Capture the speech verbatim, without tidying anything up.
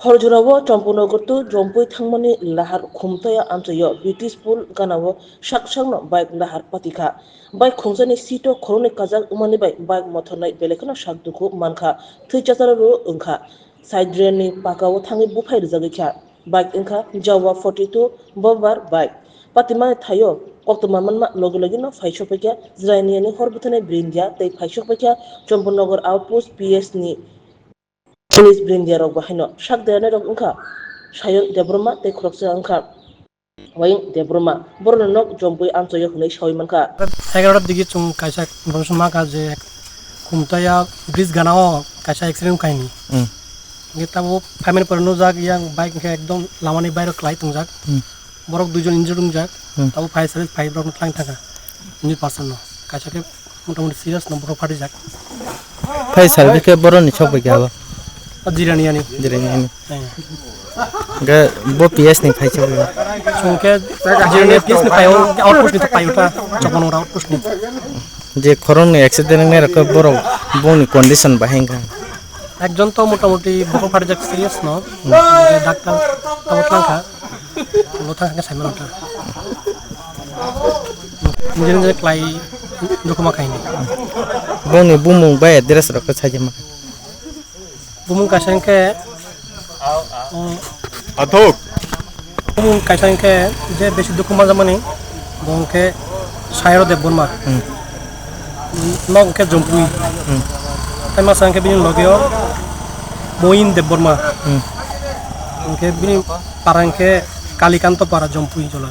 Hor jorao Champanagar to Jampui thangmani lahar khumtaya amchaio British Pool ganao sak sakno bike lahar patikha. Bike khungsani seat o khoroknwi kajak wngmani bai bike mothornai belai kheno sak dukhu mankha, thwi chacharo wngkha. Side drain ni pakao thangwi buphai rwjagwi kha. Bike wngkha Jawa forty two bomber bike. Patimani thaio koktwma manma logi logi no phai sokphaikha Jirania ni hor bwtharnai Brindia tei phai sokphaikha Champanagar outpost P S ni police Brindia rok bo haino sak derani rok wngkha Sayon Debbarma tei khoroksa wngkha Wayung Debbarma. Borokno nok Jampui amchaio hwnwi sawi mankha. Egarota digi chwng kaisa information mankha je Khumtaya bridge ganao kaisa accident wngkha hwnwi. Hmm. Hwnkhe tabuk phaimani pore nukjak yang bike hwnkhe ekdom lamani bairo kwlai tongjak. Hmm. Borok duijon injured wngjak. Hmm. Tabuk fire service phai borokno twlang thangkha injured person no. Kaisa khe motamoti serious no borok phatijak. Phai service khe boroni sok bai khe abo. O Jiraniani. Jiraniani. Eh. Hwnkhe bo P S ni phai sok bai. Hwnkhe Jirania P S ni phai o outpost ni phai o ta Champanagar outpost ni. Je khoroknwi accident wngnai rok khe borok bongni condition bahai wngkha. Ekjon to motamoti borok phatijak serious no. Hmm. Hwnkhe doctor tabuk twlang kha. Bo thang thang khe saimano ta. Nijeni je klai dokhuma khaini. Bongni bumung bai address rok khe saijama. Bumung kaisa hwnkhe, um, Athok. Bumung kaisa hwnkhe je besi dokhuma jamani, bo hwnkhe Sayoro Debbarma. Hmm. Nok hwnkhe Jompui. Hmm. Tei masa hwnkhe bini logeo Moin Debbarma. Hmm. Hwnkhe bini para hwnkhe Kalikanto para Jompui jola.